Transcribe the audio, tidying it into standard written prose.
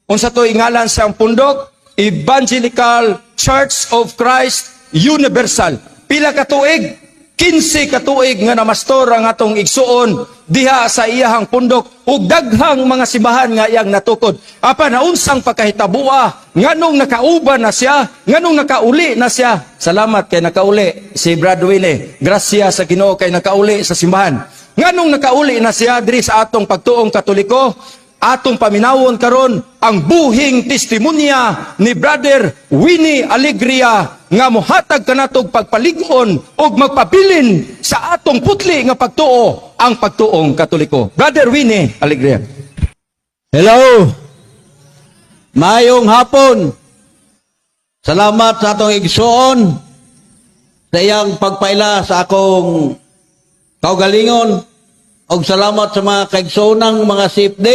Unsa to ingalan sa pundok? Evangelical Church of Christ Universal. Pila ka tuig? 15 ka tuig nga namastor ang atong igsuon diha sa iyahang pundok ug daghang mga simbahan nga iyang natukod. Apan naunsang pagkahitabua, nganong nakauban na siya, nganong nakauli na siya? Salamat kay nakauli si Brad Winnie. Grasya sa Ginoo kay nakauli sa simbahan. Nganong nakauli na siya diri sa atong pagtuong Katoliko? Atong paminawon karon ang buhing testimonya ni Brother Winnie Alegria nga mohatag kanatog pagpalig-on ug magpabilin sa atong putli nga pagtuo, ang pagtuong Katoliko. Brother Winnie Alegria. Hello. Maayong hapon. Salamat sa atong igsuon sa iyang pagpaila sa akong kaugalingon ug salamat sa mga kaigsoonang mga CFD.